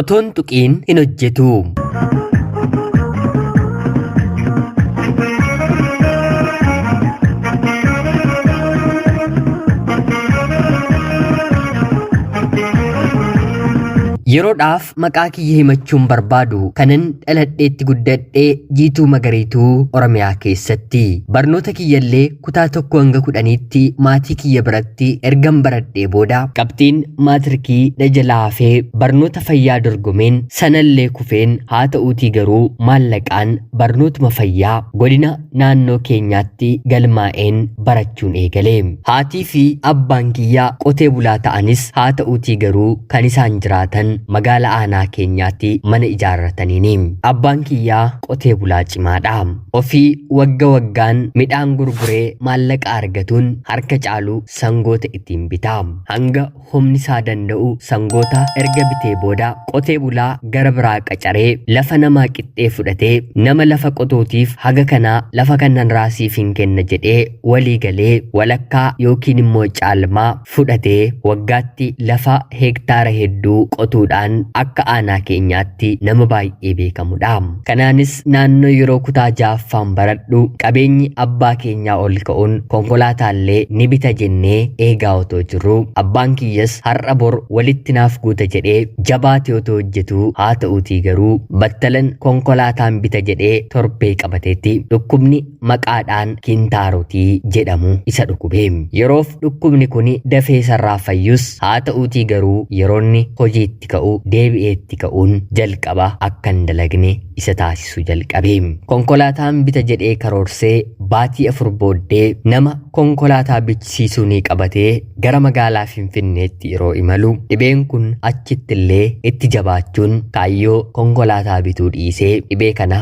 Otoon tuqiin hin hojjetu. Yeroodhaaf maqaa kiyya himachuun barbaadu kanan dhaladheetti guddadhee Jiituu Magariituu Oromiyaa keessatti. Barnoota kiyyallee kutaa 1 hanga 10tti maatii kiyya biratti ergan baradhee booda qabxiin maatirikii na jalaa hafee barnoota fayyaa dorgomeen sanallee kufeen haa ta'uutii garuu maallaqaan barnootuma fayyaa godina naannoo keenyaatti galmaa'een barachuun eegale. Haatii fi abbaan kiyya qotee bulaa ta'anis haa ta'uutii garuu kan isaan jiraatan magaala aanaa keenyaatti mana ijaarrataniini. Abbaan kiyyaa qotee bulaa cimaadha. Ofii wagga waggaan midhaan gurguree maallaqa argatuun harka caalu sangoota ittiin bita. Hanga humni isaa danda'u sangoota erga bitee booda qotee bulaa gara biraa qacaree lafa namaa qixxee fudhatee nama lafa qotuutiif haga kanaa lafa kanan raasiif hin kenna jedhee walii galee walakkaa yookiin immoo caalmaa fudhatee waggaatti lafa heektaara hedduu qotuudhaan akka aanaa keenyaatti nama baay'ee beekamudha. Kanaanis naannoo yeroo kutaa ja'affaan baradhu qabeenyi abbaa keenyaa ol ka'uun konkolaataallee ni bita jennee eegaa otoo jirruu abbaan kiyyas har'a bor walitti naaf guuta jedhee jabaatee otoo hojjetuu haa ta'uutii garuu battalan konkolaataan bita jedhee torbee qabateetti dhukkubni maqaadhaan kintaarotii jedhamu isa dhukube. Yeroof dhukkubni kun dafee isarraa fayyus haa ta'uutii garuu yeroonni hojiitti ka'u deebi'eetti ka'uun jalqaba akka hin dalagne isa taasisu jalqabe. Konkolaataan bita jedhee karoorsee baatii 4 booddee nama konkolaataa bichisiisuu ni qabatee gara magaalaa Finfinneetti yeroo imalu dhibeen kun achitti illee itti jabaachuun kaayyoo konkolaataa bituu dhiisee dhibee kana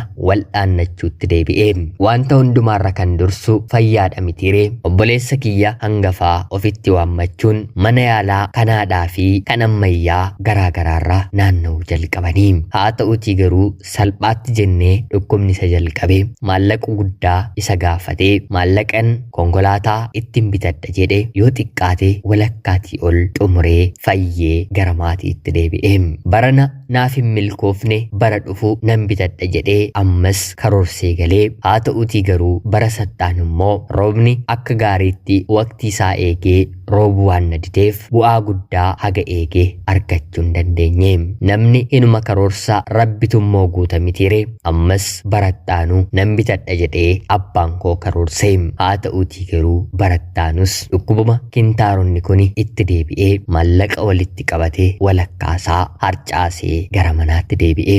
wal'aannachuutti deebi'e. Wanta hundumaarra kan dursu fayyaadha mitiiree obboleessa kiyya hangafaa ofitti waammachuun mana yaalaa kan aadaa fi kan ammayyaa garaa garaarra naanna'uu jalqabanii. Haa ta'uutii garuu salphaatti jennee dhukkubni isa jalqabe maallaqa guddaa isa gaafate maallaqan konkolaataa ittiin bitadha jedhe yoo xiqqaate walakkaatii ol xumuree fayyee gara maatiitti deebi'e. Barana naaf hin milkoofne bara dhufu nan bitadha jedhee ammas karoorsee galee haa ta'uutii garuu bara sattaan immoo roobni akka gaariitti waqtii isaa eegee roobuu waan na dideef bu'aa guddaa haga eege argachuu hin dandeenye. Namni inuma karoorsa rabbitu immoo guuta mitiire ammas barattaanu nan bitadha jedhee abbaan koo karoorse. Haa ta'uutii garuu barattaanus dhukkubuma kintaaronni kuni itti deebi'ee maallaqa walitti qabate walakkaasaa harcaasee gara manaatti deebi'e.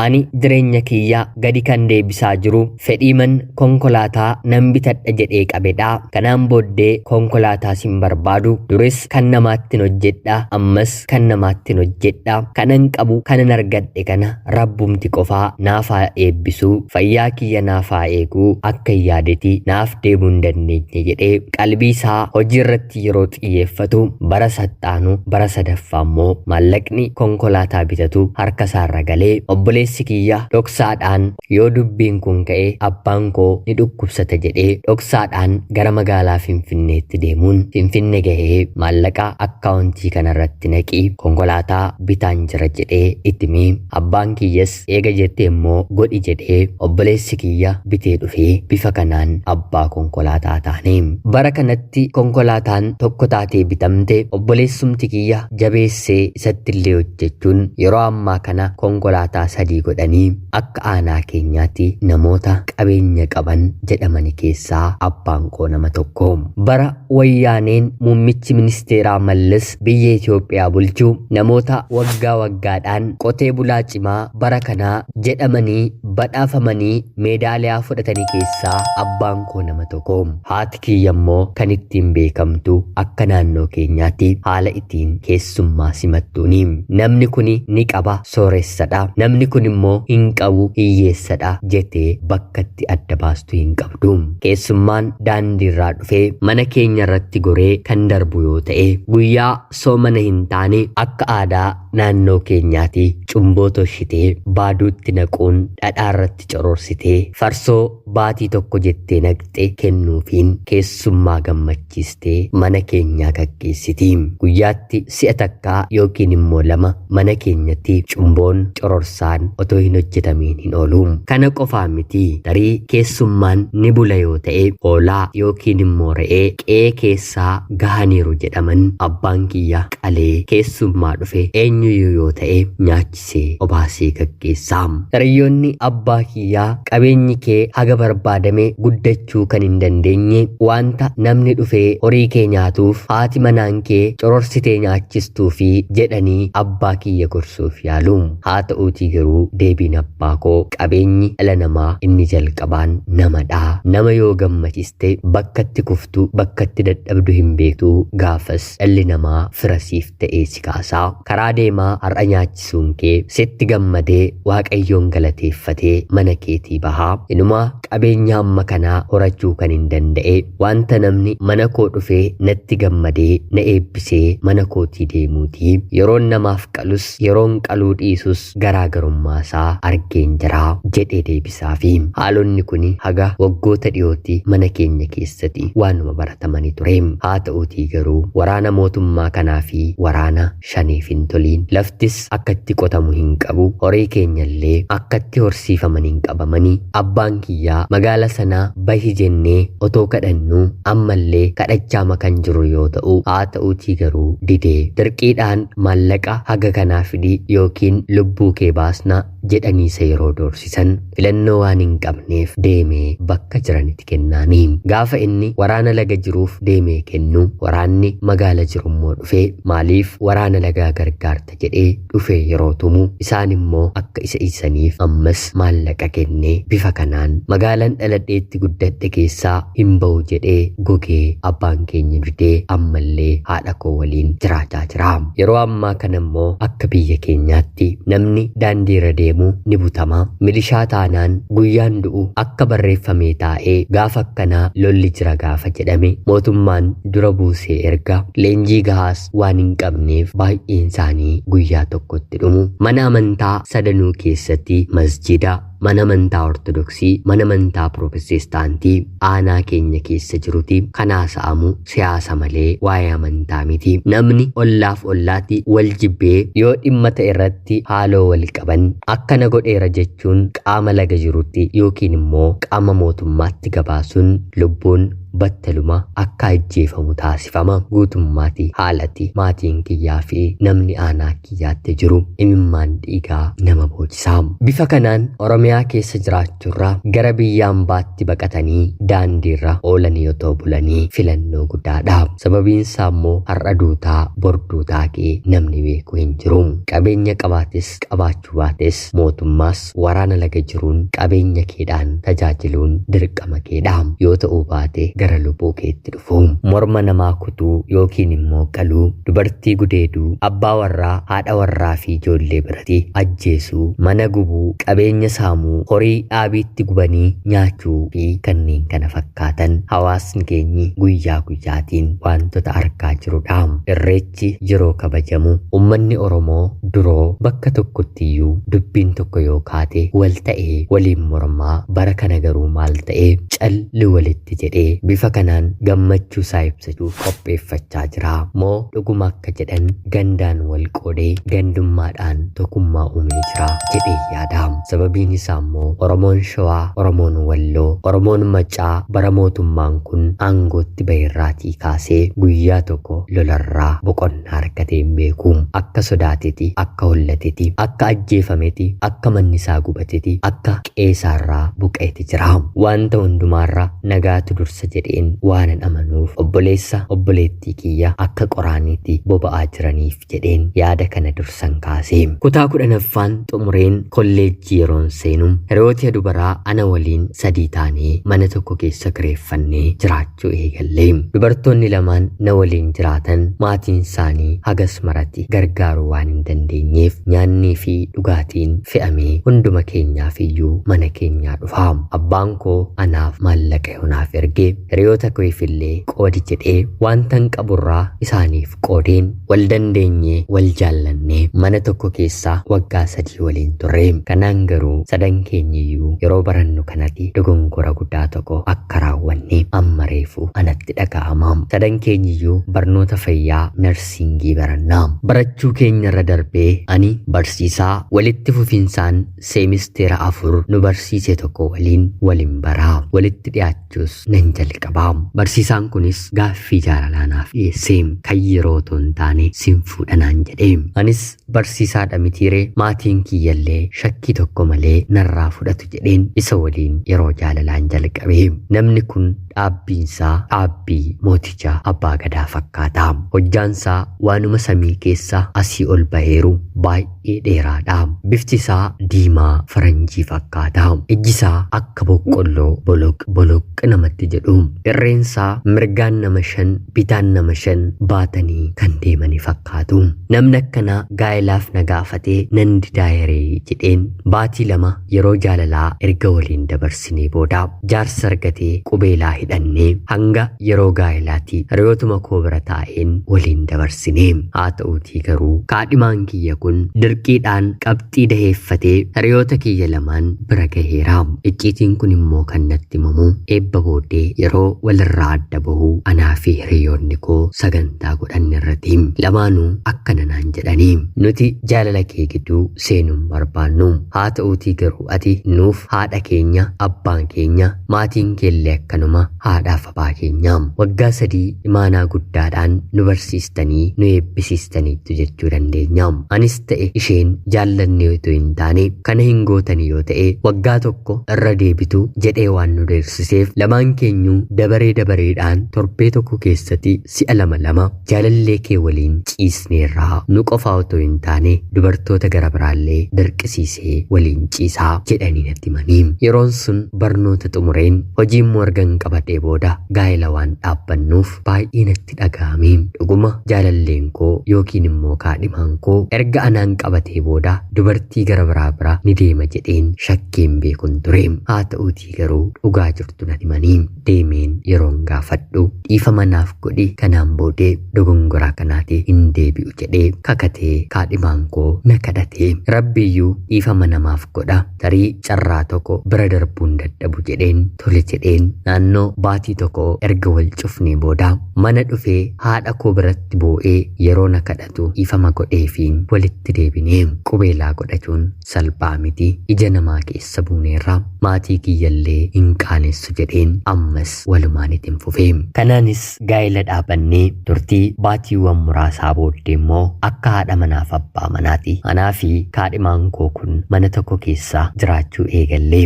Ani jireenya kiyya gadi kan deebisaa jiru fedhiiman konkolaataa nan bitadha jedhee qabedha. Kanaan booddee konkolaataas hin barbaadu. Duris kan namaattin hojjedha, ammas kan namaattin hojjedha. Kanan qabu kanan argadhe kana rabbumti qofaa naaf haa eebbisu, fayyaa kiyya naaf haa eegu, akka hin yaadeti naaf deebuu hin dandeenye jedhee qalbii isaa hojii irratti yeroo xiyyeeffatu bara saxxaanu bara sadaffaa immoo maallaqni konkolaataa bitatu harka isaarra galee obboleessi kiyya dhoksaadhaan yoo dubbiin kun ka'e abbaan koo ni dhukkubsata jedhee dhoksaadhaan gara magaalaa Finfinneetti deemuun Finfinne gahee maallaqa akkaawuntii kanarratti naqi konkolaataa bitaan jira jedhee itti himee abbaan kiyyas eega jettee immoo godhi jedhee obboleessi kiyya bitee dhufee bifa kanaan abbaa konkolaataa taane. Bara kanatti konkolaataan tokko taatee bitamte obboleessumti kiyya jabeessee isattillee hojjechuun yeroo ammaa kana konkolaataa sadii godhanii akka aanaa keenyaatti namoota qabeenya qaban jedhamani keessaa abbaan koo nama tokko. Bara wayyaaneen muummichi ministeeraa Mallas biyya Itoophiyaa bulchu namoota waggaa waggaadhaan qotee bulaa cimaa bara kanaa jedhamanii badhaafamanii meedaaliyaa fudhatanii keessaa abbaan koo nama tokko. Haati kiyya immoo kan ittiin beekamtu akka naannoo keenyaatti haala ittiin keessummaa simattuuni. Namni kuni ni qaba sooressadha, namni kun immoo hin qabu hiyyeessadha jettee bakkatti adda baastu hin qabdu. Keessummaan daandiirraa dhufee mana keenya irratti goree kan darbu yoo ta'e guyyaa soomana hin taane akka aadaa naannoo keenyaati Cumboo toshitee baaduutti naquun dhadhaa irratti cororsitee farsoo baatii tokko jettee naqxe kennuufiin keessummaa gammachiistee mana keenyaa gaggeessiti. Guyyaatti si'a takkaa yookiin immoo lama mana keenyatti cumboon cororsaan otoo hin hojjetamiin hin oolu. Kana qofaa miti, tarii keessummaan ni bula yoo ta'e hoolaa yookiin immoo re'ee qe'ee keessaa gahaniiru jedhaman abbaan kiyya qalee keessummaa dhufe eenyuyyuu yoo ta'e nyaachisee obaasee gaggeessa. Hiriyyoonni abbaa kiyyaa qabeenyi kee haga barbaadame guddachuu kan hin dandeenye wanta namni dhufee horii kee nyaatuuf haati manaan kee cororsitee nyaachistuu fi jedhanii abbaa kiyya gorsuuf yaalu. Haa ta'uutii garuu deebiin abbaa koo qabeenyi dhala namaa inni jalqabaan namadha. Nama yoo gammachiste bakkatti kuftu bakkatti dadhabdu hin beektu, gaafas dhalli namaa fira siif ta'ee si kaasaa. Karaa deemaa har'a nyaachisuun kee sitti gammadee Waaqayyoon galateeffatee mana keetii bahaa. Inumaa qabeenya amma kanaa horachuu kan hin danda'e wanta namni mana koo dhufee natti gammadee na eebbisee mana kootii deemuutii. Yeroon namaaf qalus yeroon qaluu dhiisus garaagarummaa isaa argeen jira jedhee deebisaafi. Haalonni kun haga waggoota dhiyootti mana keenya keessatti waanuma baratamanii ture. Haa ta'uutii garuu waraana mootummaa kanaa fi waraana shaniif hin toliin. Laftis akka itti qotamu hin qabu, horii keenyallee akkatti horsiifaman hin qabamanii. Abbaan kiyyaa magaala sanaa bahi jennee otoo kadhannuu ammallee kadhachaama kan jiru yoo ta'u, haa ta'uutii garuu didee dirqiidhaan maallaqa haga kanaa fidi yookiin lubbuu kee baasna jedhanii isa yeroo doorsisan filannoo waan hin qabneef deemee bakka jiranitti kennaanii. Gaafa inni waraana laga jiruuf deemee kennu waraanni magaala jiru immoo dhufee maaliif waraana lagaa gargaarta jedhee dhufee yeroo tumu isaan immoo akka isa dhiisaniif ammas maallaqa kennee bifa kanaan magaalaan dhaladheetti guddadhe keessaa hin ba'u jedhee gogee abbaan keenya didee ammallee haadha koo waliin jiraachaa jira. Yeroo ammaa kana immoo akka biyya keenyaatti namni daandii irra deemu ni butama. Milishaa taanaan guyyaan du'u akka barreeffamee taa'ee gaafa akkanaa lolli jira gaafa jedhame mootummaan dura buusee erga leenjii gahaas waan hin qabneef baay'een isaanii guyyaa tokkotti dhumu. Mana amantaa sadanuu keessatti masjida, mana amantaa Ortodoksii, mana amantaa Pirootestaantii aanaa keenya keessa jiruti kan haasa'amu siyaasa malee waa'ee amantaa miti. Namni ollaaf ollaatti wal jibbee yoo dhimma ta'e irratti haaloo wal qaban akkana godheera jechuun qaama laga jirutti yookiin immoo qaama mootummaatti gabaasuun lubbuun battaluma akka ajjeefamu taasifama. Guutummaatti haalati maatiin kiyyaa fi namni aanaa kiyyaatti jiru imimmaan dhiigaa nama boocisa. Bifa kanaan Oromiyaa keessa jiraachuurra gara biyya ambaatti baqatanii daandiirra oolanii otoo bulanii filannoo guddaadha. Sababiin isaa immoo har'a duutaa bor duutaa kee namni beeku hin jiru. Qabeenya qabaates qabaachuu baates mootummaas waraana laga jiruun qabeenya keedhaan tajaajiluun dirqama keedha. Yoo ta'uu baate gara lubbuu keetti dhufu. Morma namaa kutuu yookiin immoo qaluu, dubartii gudeeduu, abbaa warraa, haadha warraa fi ijoollee biratti ajjeesuu, mana gubuu, qabeenya saamuu, horii dhaabiitti gubanii nyaachuu fi kanneen kana fakkaatan hawaasni keenyi guyyaa guyyaatiin wantoota argaa jirudha. Irreechi yeroo kabajamu uummanni Oromoo duroo bakka tokkotti iyyuu dubbiin tokko yoo kaate wal ta'ee waliin mormaa, bara kana garuu maal ta'ee calli walitti jedhee bifa kanaan gammachuu isaa ibsachuuf qopheeffachaa jira. Moo dhuguma akka jedhan gandaan wal qoodee gandummaadhaan tokkummaa uumee jira jedhee yaada. Sababiin isaa immoo Oromoon Shawaa, Oromoon Walloo, Oromoon Maccaa bara mootummaan kun aangootti bahirraatii kaasee guyyaa tokko lolarraa boqonnaa argatee hin beeku. Akka sodaateti, akka hollateti, akka ajjeefameti, akka manni isaa gubateti, akka qeesaarraa buqeeti jira. Wanta hundumaarra nagaatu dursa jedheen waanan amanuuf obboleessa obboleettii kiyya akka qoraaniitti boba'aa jiraniif jedheen yaada kana dursan kaase. Kutaa 10ffaan xumureen kolleejjii yeroon seenu hiriyoota dubaraa ana waliin sadii taanee mana tokko keessa kireeffannee jiraachuu eegalle. Dubartoonni lamaan na waliin jiraatan maatiin isaanii hagas maratti gargaaruu waan hin dandeenyeef nyaannii fi dhugaatiin fe'amee hunduma keenyaaf iyyuu mana keenyaa dhufa. Abbaan koo anaaf maallaqa yonaaf erge. Hiriyoota kootiifillee qoodi jedhee wantan qaburraa isaaniif qoodeen wal dandeenyee wal jaallannee mana tokko keessaa waggaa 3 waliin turre. Kanaan garuu sadan keenyiyyuu yeroo barannu kanatti dogongora guddaa tokko akka raawwanne amma reefu anatti dhaga'ama. Sadan keenyiyyuu barnoota fayyaa narsiingii barannaa. Barachuu keenyarra darbee ani barsiisaa walitti fufinsaan seemisteera 4 nu barsiise tokko waliin walin baraa. Walitti dhiyaachuus nan jalqabaa. Barsiisaan kunis gaaffii jaalalaa naaf dhiyeesse. Kan yeroo otoo hin taane sin fuudha naan jedhe. Anis barsiisaadha mitiiree maatiin kiyyallee shakkii tokko malee narraa fudhatu jedheen isa waliin yeroo jaalalaan jalqabe. Namni kun dhaabbiinsaa dhaabbii mooticha abbaa gadaa fakkaata. Hojjaansaa waanuma samii keessa asii ol ba'eeru baay'ee dheeraadha. Bifti isaa diimaa faranjii fakkaata. Ijji isaa akka boqqolloo boloq boloq namatti jedhu. Irreensaa mirgaan nama 5 bitaan nama 5 baatanii kan deemanii fakkaatu. Namni akkanaa gaa'ilaaf na gaafatee nan didaayeree jedheen baatii 2 yeroo jaalalaa erga waliin dabarsinee booda jaarsa argatee qubeelaa hidhannee hanga yeroo gaa'ilaatti hiriyootuma koo bira taa'een waliin dabarsinee. Haa ta'uutii garuu kaadhimaan kiyya kun dirqiidhaan qabxii daheeffatee hiriyoota kiyya lamaan bira gaheera. Icciitiin kun immoo kan natti himamu eebba booddee yeroo walirraa adda bahu anaa fi hiriyoonni koo sagantaa godhanne irratti lamaanuu akkana naan jedhanii nuti jaalala kee gidduu seenuun barbaannu. Haa ta'uutii garuu ati nuuf haadha keenya, abbaan keenya, maatiin keellee akkanuma haadhaaf abbaa keenya. Waggaa 3 imaanaa guddaadhaan nu barsiistanii nu eebbisiistaniittu jechuu dandeenya. Anis ta'e isheen jaallanne otoo hin taane kana hin gootani yoo ta'e waggaa 1 irra deebitu jedhee waan nu deersiseef lamaan keenyuu dabaree dabareedhaan torbee tokko keessatti si'a 2 2 jaalallee kee waliin ciisneerraa. Nu qofaa otoo hin taane dubartoota gara biraallee dirqisiisee waliin ciisaa jedhanii natti himanii. Yeroon sun barnoota xumureen hojii immoo ergan qabadhee booda gaa'ela waan dhaabbannuuf baay'ee natti dhaga'ame. Dhuguma jaalalleen koo yookiin immoo kaadhimaan koo erga anaan qabatee booda dubartii gara biraa bira ni deema jedheen shakkeen beekun ture. Haa ta'uutii garuu dhugaa jirtu natti himanii. Deemeen yeroon gaafadhu dhiifama naaf godhi kanaan boodee dogongoraa kanaati hin deebi'u jedhee kakatee kaadhimaan koo na kadhate. Rabbiyyuu dhiifama namaaf godha tarii carraa tokko bira darbuun dadhabu jedheen tole jedheen naannoo baatii tokko erga wal cufnee booda mana dhufee haadha koo biratti boo'ee yeroo na kadhatu dhiifama godheefiin walitti deebinee. Qubeelaa godhachuun salphaa miti, ija namaa keessa buuneerra maatii kiyyallee hin qaanessu jedheen ammas walumaan ittiin fufee. Kanaanis gaa'ela dhaabannee turtii baatiiwwan muraasaa booddee immoo akka haadha manaaf abbaa manaati anaa fi kaadhimaan koo kun mana tokko keessa jiraachuu eegalle.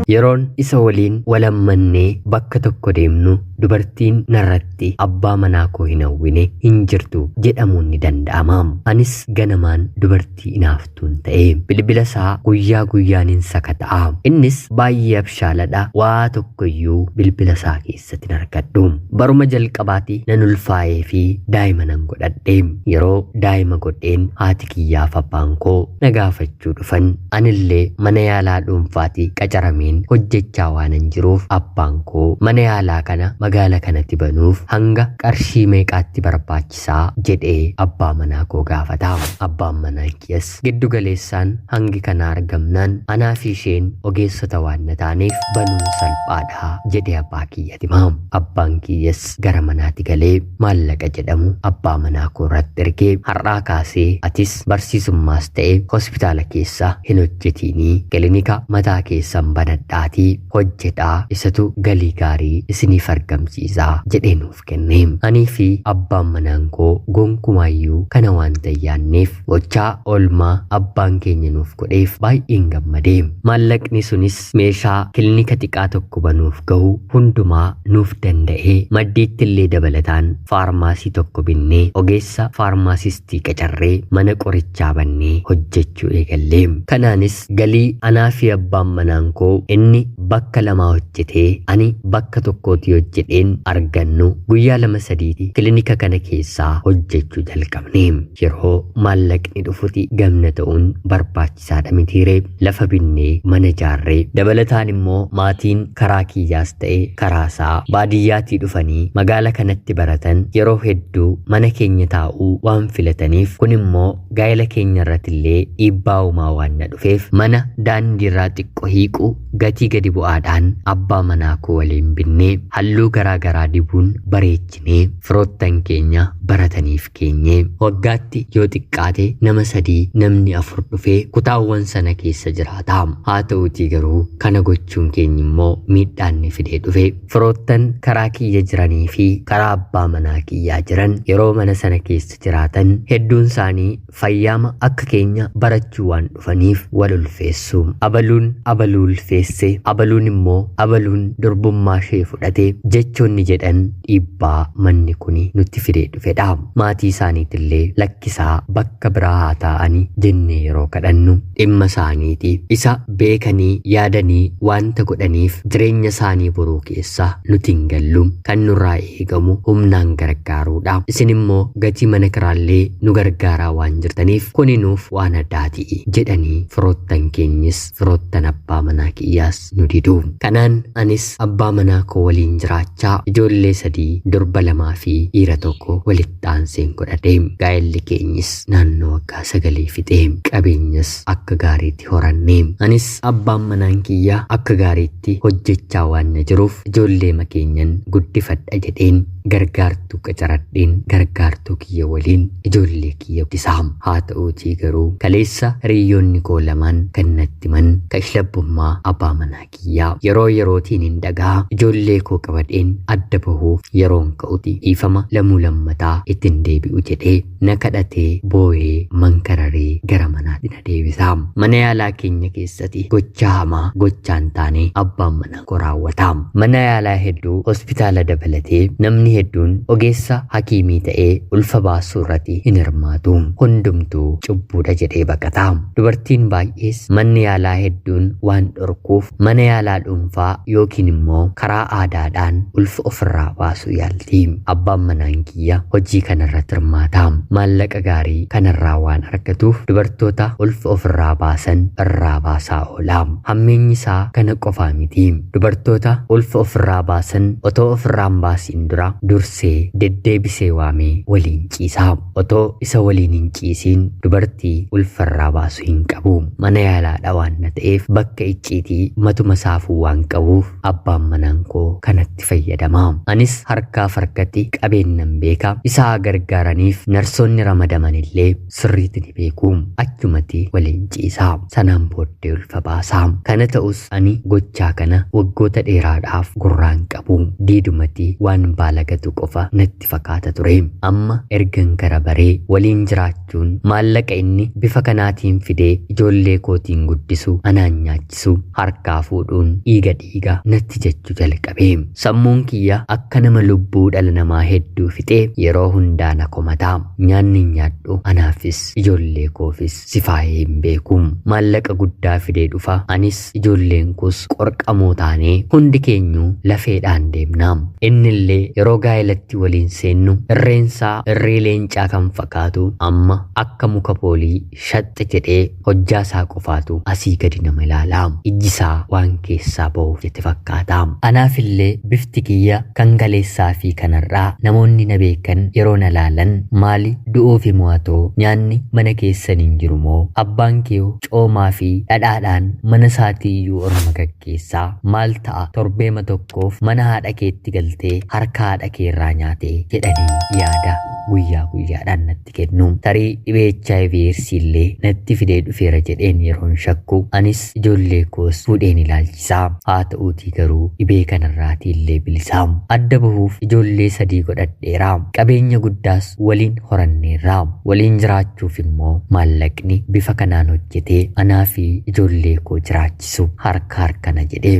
Yeroon isa waliin walammannee bakka tokko deemnu dubartiin narratti abbaa manaa koo hin hawwine hin jirtu jedhamuun ni danda'ama. Anis ganamaan dubartii inaaftuun ta'e bilbila isaa guyyaa guyyaan hin sakata'a. Innis baay'ee abshaaladha, waa tokkoyyuu bilbila isaa keessatti hin argadhu. Baruma jalqabaati nan ulfaa'ee fi daa'ima nan godhadhe. Yeroo daa'ima godheen haati kiyyaaf abbaan koo na gaafachuu dhufan. Anillee mana yaalaa dhuunfaati qacarameen hojjechaa waanan jiruuf abbaan koo mana yaalaa kana magaala kanatti banuuf hanga qarshii meeqaatti barbaachisaa jedhee abbaa manaa koo gaafata. Abbaan manaa kiyyas giddu galeessaan hangi kana argamnaan anaa fi isheen ogeessota waan na taaneef banuun salphaadha jedhee abbaa kiyyatti hima. Abbaan kiyyas gara manaatti galee maallaqa jedhamu abbaa manaa koo irratti ergee har'aa kaasee atis barsiisummaas ta'e hospitaala keessa hin hojjetiinii kilinika mataa keessan banadhaatii hojjedhaa, isatu galii gaarii isiniif argamsiisaa jedhee nuuf kenne. Anii fi abbaan manaan koo gonkumaayyuu kana waan tayyaanneef gochaa oolmaa abbaan keenya nuuf godheef baay'een gammade. Maallaqni sunis meeshaa kilinika xiqqaa tokko banuuf gahu hundumaa nuuf danda'ee maddiitti illee dabalataan faarmaasii tokko binnee ogeessa faarmaasistii qacarree mana qorichaa bannee hojjechuu eegalle. Kanaanis galii anaa fi abbaan manaan koo inni bakka lamaa hojjetee ani bakka tokkootti hojjedhee jedheen argannu guyyaa lama sadiiti kilinika kana keessaa hojjechuu jalqabne. Yeroo maallaqni dhufuti gamna ta'uun barbaachisaadha mitiiree lafa binnee mana ijaarree dabalataan immoo maatiin karaa kiyyaas ta'e karaa isaa baadiyyaatii dhufanii magaala kanatti baratan yeroo hedduu mana keenya taa'uu waan filataniif kun immoo gaa'ela keenya irrattillee dhiibbaa uumaa waan na dhufeef mana daandiirraa xiqqoo hiiqu gatii gadi bu'aadhaan abbaa manaa koo waliin binnee halluu garaa garaa dibuun bareechinee firoottan keenya barataniif keenye. Waggaatti yoo xiqqaate nama sadii namni afur dhufee kutaawwan sana keessa jiraata. Haa ta'uutii garuu kana gochuun keenya immoo miidhaan ni fidee dhufe. Firoottan karaa kiyya jiranii fi karaa abbaa manaa kiyyaa jiran yeroo mana sana keessa jiraatan hedduun isaanii fayyaama akka keenya barachuu waan dhufaniif wal ulfeessu. Abaluun abaluu ulfeesse, abaluun immoo abaluun durbummaa ishee fudhate jechoonni jedhan dhiibbaa manni kuni nutti fidee dhufedha. Maatii isaaniitillee lakkisaa bakka biraa haa taa'anii jennee yeroo kadhannu dhimma isaaniiti. Isa beekanii yaadanii wanta godhaniif jireenya isaanii boruu keessa nuti hin gallu. Kan nurraa eegamu humnaan gargaaruudha. Isin immoo gatii mana kiraallee nu gargaaraa waan jirtaniif kuni nuuf waan addaati jedhanii firoottan keenyis firoottan abbaa manaa kiyyaas nu didu. Kanaan anis abbaa manaa koo waliin jiraachaa ijoollee sadii durba lamaa fi dhiira tokko walitti aanseen godhadhe. Gaa'elli keenyis naannoo waggaa sagalii fixe. Qabeenyas akka gaariitti horanne. Anis abbaan manaan kiyya akka gaariitti hojjechaa waan na jiruuf ijoollee makeenyan guddifadha jedheen gargaartuu qacaradheen gargaartuu kiyya waliin ijoollee kiyya guddisaa. Haa ta'uutii garuu kaleessa hiriyoonni koo lamaan kan natti himan kashlabbummaa abbaa manaa kiyyaa yeroo yerootiin hin dhagaa ijoollee koo qabadheen adda bahuuf yeroon ka'uti dhiifama lamuu lammataa ittiin deebi'u jedhee na kadhatee boo'ee mankararee gara manaatti na deebisa. Mana yaalaa keenya keessatti gochaa hamaa gochaan taane abbaan manaa koo raawwata. Mana yaalaa hedduu hospitaala dabalatee namni hedduun ogeessa hakiimii ta'ee ulfa baasuu irratti hin hirmaatu. Hundumtuu cubbuudha jedhee baqata. Dubartiin baay'ees manni yaalaa hedduun waan dhorkuuf mana yaalaa dhuunfaa yookiin immoo karaa aadaadhaan ulfa ofirraa baasuu yaalti. Abbaan manaan kiyya hojii kanarratti hirmaata. Maallaqa gaarii kanarraa waan argatuuf dubartoota ulfa ofirraa baasan irraa baasaa oola. Hammeenyi isaa kana qofaa miti. Dubartoota ulfa ofirraa baasan otoo ofirraa hin baasiin dura dursee deddeebisee waamee waliin ciisa. Otoo isa waliin hin ciisiin dubartii ulfarraa baasu hin qabu. Mana yaalaadha waan na ta'eef bakka icciitii matuma saafuu waan qabuuf abbaan manaan koo kanatti fayyadama. Anis harkaaf harkatti qabeennan beeka. Isaa gargaaraniif narsoonni ramadaman illee sirriitti ni beeku. Achumatti waliin ciisa. Sanaan booddee ulfa baasa. Kana ta'us ani gochaa kana waggoota dheeraadhaaf gurraan qabu. Diidumatti waan baalagatu qofa natti fakkaata ture. Amma ergan gara baree waliin jiraachuun maallaqa inni bifa kanaatiin fidee ijoollee kootiin guddisu anaan nyaachisu harkaa fuudhuun dhiiga dhiiga natti jechuu jalqabe. Sammuun kiyya akka nama lubbuu dhala namaa hedduu fixee yeroo hundaa na komata. Nyaanni hin nyaadhu anaafis ijoollee koofis sifaayee hin beeku. Maallaqa guddaa fidee dhufa anis ijoolleen koos qorqamoo taanee hundi keenyuu lafeedhaan deemna. Innillee yeroo gaa'elatti waliin seennu irreensaa irree leencaa kan fakkaatu amma akka muka poolii shaxxe jedhee hojjaa isaa qofaatu asii gadi nama ilaala. Ijji isaa waan keessaa ba'uuf jette fakkaata. Anaafillee bifti kiyya kan kaleessaa fi kanarraa namoonni na beekan yeroo na laalan maali du'uufi mo'atoo nyaanni mana keessan hin jiru moo abbaan kee coomaa fi dhadhaadhaan mana isaatii iyyuu orma gaggeessaa maal ta'a torbeema tokkoof mana haadha keetti galtee harka haadha keerraa nyaate jedhanii yaada guyyaa guyyaadhaan natti kennu. Tarii dhibee HIV AIDS illee natti fidee dhufeera jedheen yeroon shakku anis ijoollee koos fuudheen ilaalchisaa. Haa ta'uutii garuu dhibee kanarraatii illee bilisaa. Adda bahuuf ijoollee sadii godhadheera. Qabeenya guddaas waliin horanneerra. Waliin jiraachuuf immoo maallaqni bifa kanaan hojjetee anaa fi ijoollee koo jiraachisu harka harkana jedhee.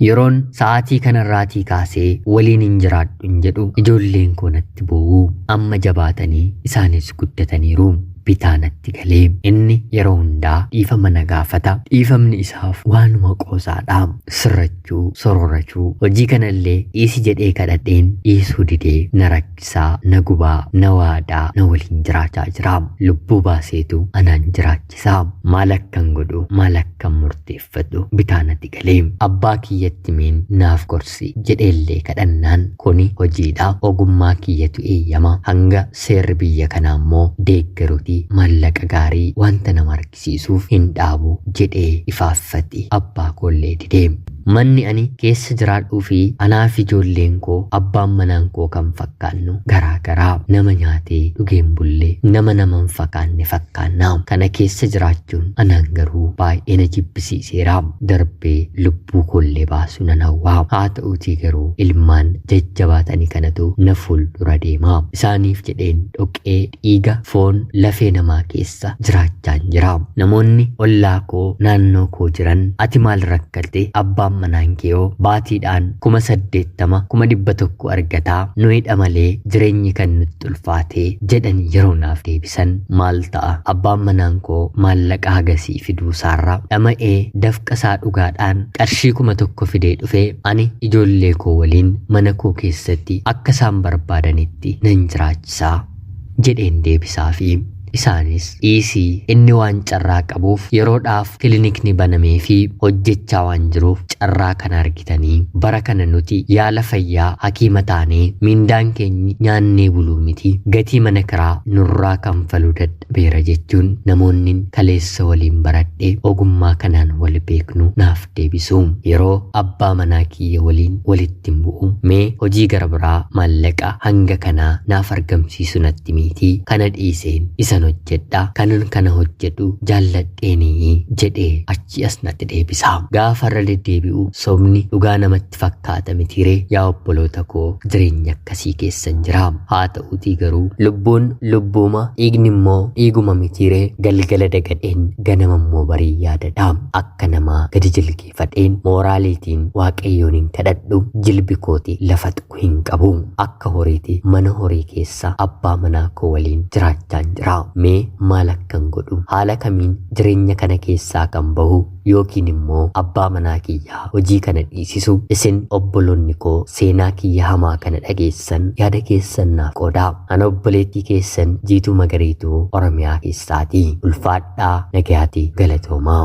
Yeroon sa'aatii kanarraatii kaasee waliin hin jiraadhu hin jedhu ijoolleen koo natti boo'u. Amma jabaatanii isaanis guddataniiru. Bitaa natti galee. Inni yeroo hundaa dhiifama na gaafata. Dhiifamni isaaf waanuma qoosaadha. Sirrachuu, soroorachuu, hojii kanallee dhiisi jedhee kadhadheen dhiisuu didee na rakkisaa, na gubaa, na waadaa, na waliin jiraachaa jira. Lubbuu baaseetu anaan jiraachisa. Maal akkan godhu, maal akkan murteeffadhu bitaa natti galee. Abbaa kiyyatti meen naaf gorsi jedheellee kadhannaan kuni hojiidha. Ogummaa kiyyatu eeyyama. Hanga seerri biyya kanaa immoo deeggaruti maallaqa gaarii wanta nama argisiisuuf hin dhaabu jedhee ifaaffati abbaa koollee dide. Manni ani keessa jiraadhuu fi anaa fi ijoolleen koo abbaan manaan koo kan fakkaannu garaa garaa. Nama nyaatee dhugeen bulle nama nama hin fakkaanne fakkaanna. Kana keessa jiraachuun anaan garuu baay'ee na jibbisiiseera. Darbee lubbuu koollee baasuu nan hawwa. Haa ta'uutii garuu ilmaan jajjabaatanii kanatu na fuuldura deema. Isaaniif jedheen dhoqqee dhiiga foon lafee namaa keessa jiraachaan jira. Namoonni ollaa koo naannoo koo jiran ati maal rakkatte abbaan manaan kee hoo baatiidhaan 80,000 100,000 argataa nuyi malee jireenyi kan nutti ulfaate jedhan yeroo naaf deebisan maal ta'a abbaan manaan koo maallaqa hagasii fiduu isaarra dhama'ee dafqa isaa dhugaadhaan qarshii 1,000 fidee dhufee ani ijoollee koo waliin mana koo keessatti akka isaan barbaadanitti nan jiraachisaa jedheen deebisaa fi isaanis dhiisii inni waan carraa qabuuf yeroodhaaf kilinikni banamee fi hojjechaa waan jiruuf carraa kana argitanii bara kana nuti yaala fayyaa hakiima taanee miindaan keenyi nyaannee buluu miti gatii mana kiraa nurraa kanfaluu dadhabeera jechuun namoonni kaleessa waliin baradhe ogummaa kanaan wal beeknu naaf deebisu. Yeroo abbaa manaa kiyya waliin walitti hin bu'u mee hojii gara biraa maallaqa hanga kanaa naaf argamsiisu natti miitii kana dhiiseen isan hojjedha kanan kana hojjedhu jaalladheenii jedhee achi as natti deebisa. Gaafa irra deddeebi'u sobni dhugaa namatti fakkaata mitiiree yaa obboloota koo jireenya akkasii keessan jira. Haa ta'uutii garuu lubbuun lubbuuma dhiigni immoo dhiiguma mitiiree galgala dagadheen ganama immoo barii yaadadha. Akka namaa gadi jilgeeffadheen mooraaliitiin waaqayyoon hin kadhadhu jilbi kooti lafa tuqu hin qabu. Akka horiiti mana horii keessa abbaa manaa koo waliin jiraachaan jira. Mee maal akkan godhu haala kamiin jireenya kana keessaa kan bahu yookiin immoo abbaa manaa kiyyaa hojii kana dhiisisu isin obboloonni koo seenaa kiyya hamaa kana dhageessan yaada keessan naaf qoodaa. Ana obboleettii keessan Jiituu Magariituu Oromiyaa keessaati. Ulfaadhaa nagayaati galatoomaa.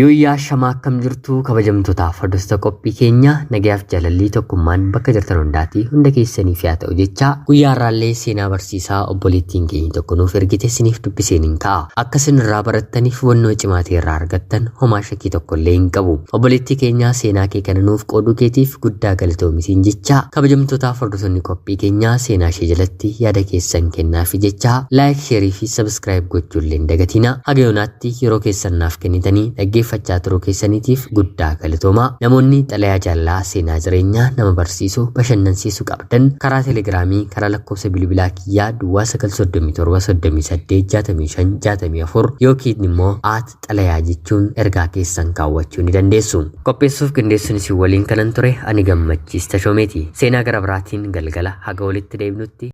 Yooyyaa shamaa akkam jirtu kabajamtootaaf hordoftoota qophii keenya nagayaaf jaalallii tokkummaan bakka jirtan hundaati hunda keessaniif yaa ta'u jecha guyyaa har'aallee seenaa barsiisaa obboleettiin keenya tokko nuuf ergite isiniif dubbiseen hin ka'a. Akka isin irraa barattaniif hubannoo cimaa ta'e irraa argattan homaa shakkii tokko illee hin qabu. Obboleettii keenyaa seenaa kee kana nuuf qooduu keetiif guddaa galatoomi siin jecha kabajamtootaaf hordoftoonni qophii keenyaa seenaa ishee jalatti yaada keessan kennaafi jecha like sheerii fi subscribe gochuu illee hin dagatina. Haga yoonaatti yeroo keessan naaf kennitanii dhaggeeffachaa turuu keessaniitiif guddaa galatoomaa. Namoonni xalayaa jaalalaa seenaa jireenyaa nama barsiisu bashannansiisu qabdan karaa telegiraamii karaa lakkoofsa bilbilaa kiyyaa duwwaa 937 38 65 64 yookiin immoo at xalayaa jechuun ergaa keessan kaawwachuu ni dandeessu. Qopheessuuf qindeessuun isin waliin kanan ture ani Gammachiis Tashoomeeti. Seenaa gara biraatiin galgala haga walitti deebinutti.